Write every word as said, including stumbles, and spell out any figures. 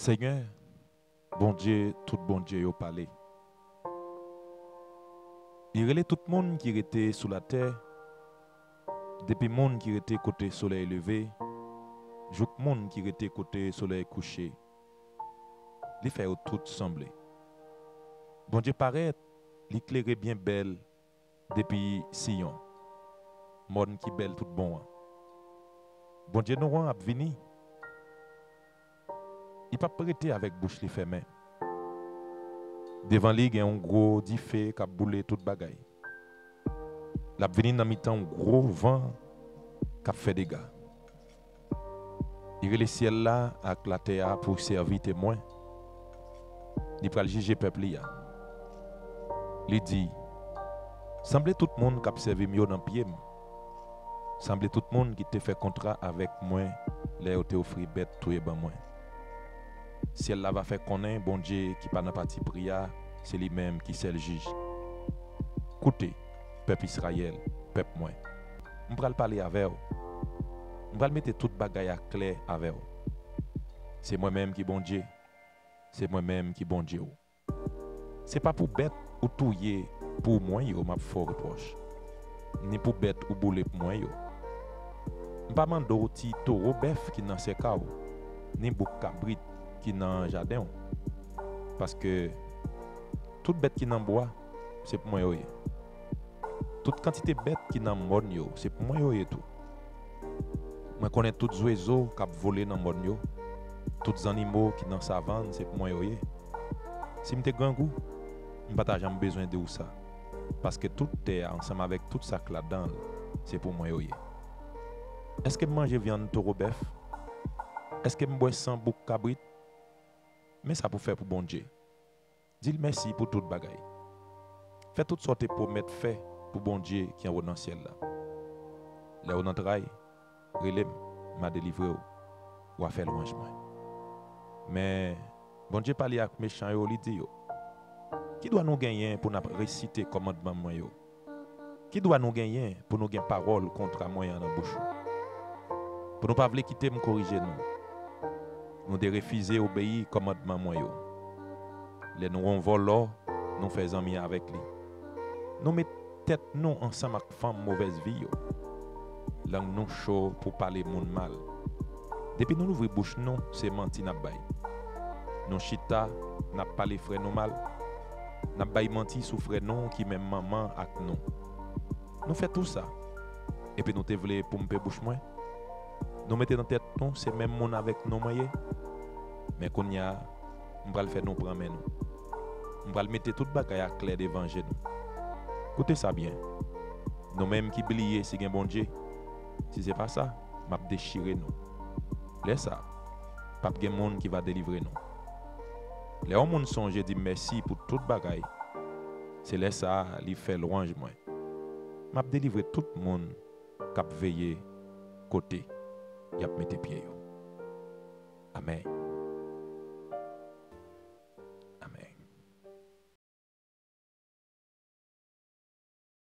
Senyè, Bondye tout Bondye yo pale. Li rele tout moun ki rete sou latè, depi moun ki rete kote solèy leve, jouk moun ki rete kote solèy kouche. Li fè yo tout sanble. Bondye parèt, li klere byen bèl depi Siyon, mòn ki bèl tout bon an. Bondye nou an ap vini. Li p ap rete avèk bouch li fèmen. Devan li gen yon gwo dife k ap boule tout bagay. L ap vini nan mitan yon gwo van k ap fè dega. Li rele syèl la ak latè a pou sèvi temwen. Li pral jije pèp li a. Li di, sanble tout moun k ap sèvi m yo nan pye m. Sanble tout moun ki te fè kontra avèk mwen lè yo te ofri bèt touye ban mwen. Syèl la va fè konnen Bondye ki pa nan patipri a, se li menm ki sèl jij. Koute, pèp Izrayèl, pèp mwen. M pral pale avè w. M pral mete tout bagay aklè avè w. Se mwen menm ki Bondye. Se mwen menm ki Bondye w. Se pa pou bèt ou touye pou mwen yo m ap fè w repwòch, ni pou bèt ou boule pou mwen yo. M pa mande w ti towo bèf ki nan sèk a w, ni bouk kabrit ki nan jaden w. Paske tout bèt ki nan bwa, se pou mwen yo ye. Tout kantite bèt ki nan mòn yo, se pou mwen yo ye tou. Mwen konnen tout zwezo k ap vole nan mòn yo, tout zannimo ki nan savann, se pou mwen yo ye. Si m te grangou, m pa ta janm bezwen di w sa, paske tout tè a ansanm avèk tout sa k ladan l, se pou mwen yo ye. Èske m manje vyann towo bèf? Èske m bwè san bouk kabrit? Men sa pou fè pou Bondye. Di l mèsi pou tout bagay. Fè tout sa w te pwomèt fè pou Bondye ki anwo nan syèl la. Lè w nan tray, rele m, m a delivre w, w a fè lwanj mwen. Men, Bondye pale ak mechan yo, li di yo, ki dwa nou genyen pou n ap resite kòmandman mwen yo? Ki dwa nou genyen pou nou gen pawòl kontra mwen an nan bouch ou? Pou nou pa vle kite m korije nou. Nou te refize obeyi kòmandman mwen yo. Lè nou yon vòlò, nou fè zanmi avèk li. Nou met tèt nou ansanm ak fanm movèz vi yo. Lang nou cho pou pale moun mal. Depi nou louvri bouch nou, se manti n ap bay. Nou chita, n ap pale frè nou mal. N ap bay manti sou frè nou ki menm manman ak nou. Nou fè tou sa. Epi nou te vle pou m pe bouch mwen? Nou mete nan tèt nou se menm moun avèk nou mwen ye? Men kounye a, m pral fè nou pran men nou. M pral mete tout bagay aklè devan je nou. Koute sa byen. Nou menm ki bliye si gen Bondye, si se pa sa, m ap dechire nou. Lè sa a, p ap gen moun ki va delivre nou. Lè yon moun sonje di m mèsi pou tout bagay, se lè sa a li fè lwanj mwen. M ap delivre tout moun k ap veye kote y ap mete pye yo. Amèn.